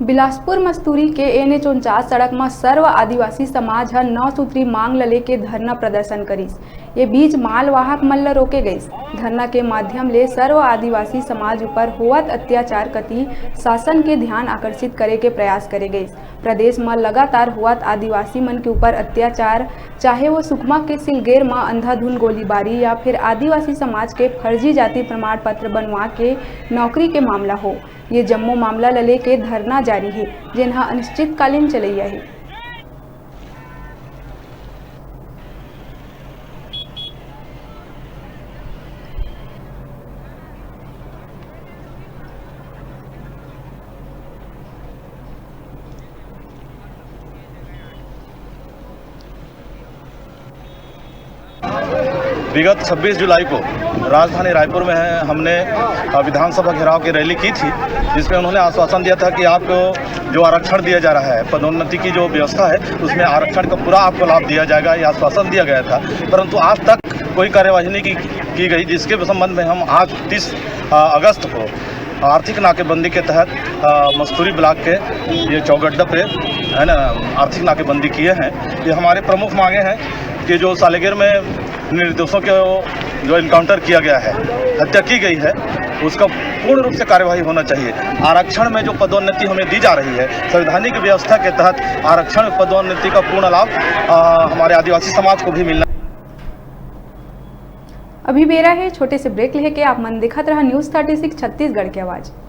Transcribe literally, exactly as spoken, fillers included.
बिलासपुर मस्तूरी के N H उनचास सड़क म सर्व आदिवासी समाज ह नौ सूत्री मांग ल लेके धरना प्रदर्शन करिस। ये बीच मालवाहक मन ल रोके गइस। धरना के माध्यम ले सर्व आदिवासी समाज ऊपर होवत अत्याचार कति शासन के ध्यान आकर्षित करे के प्रयास करे गइस। प्रदेश म लगातार होवत आदिवासी मन के ऊपर अत्याचार, चाहे वो सुकमा के सिलगेर म अंधाधुन गोलीबारी या फिर आदिवासी समाज के फर्जी जाति प्रमाण पत्र बनवा के नौकरी के मामला हो, ये जम्मो मामला ल लेके धरना जारी हे, जेन ह अनिश्चितकालीन चलइया हे। विगत छब्बीस जुलाई को राजधानी रायपुर में हमने, अ, विधानसभा घेराव की रैली की थी, जिसमें उन्होंने आश्वासन दिया था कि आपको जो आरक्षण दिया जा रहा है, पदोन्नति की जो व्यवस्था है, उसमें आरक्षण का पूरा आपको लाभ दिया जाएगा, ये आश्वासन दिया गया था। परंतु आज तक कोई कार्यवाही नहीं की, की गई, जिसके संबंध में हम आज तीस, अ, अगस्त को आर्थिक नाकेबंदी के तहत, अ, मस्तूरी ब्लॉक के ये चौगड्डा पे, है ना, आर्थिक नाकेबंदी किए हैं। ये हमारे प्रमुख मांगे हैं कि जो सालेगेर में निर्दोषों को जो एनकाउंटर किया गया है, हत्या की गई है, उसका पूर्ण रूप से कार्यवाही होना चाहिए। आरक्षण में जो पदोन्नति हमें दी जा रही है, संवैधानिक व्यवस्था के तहत आरक्षण पदोन्नति का पूर्ण लाभ, अ, हमारे आदिवासी समाज को भी मिलना। अभी बेरा हे छोटे से ब्रेक लेके, आप मन देखत रहा न्यूज़ थर्टी सिक्स छत्तीसगढ़ के आवाज़।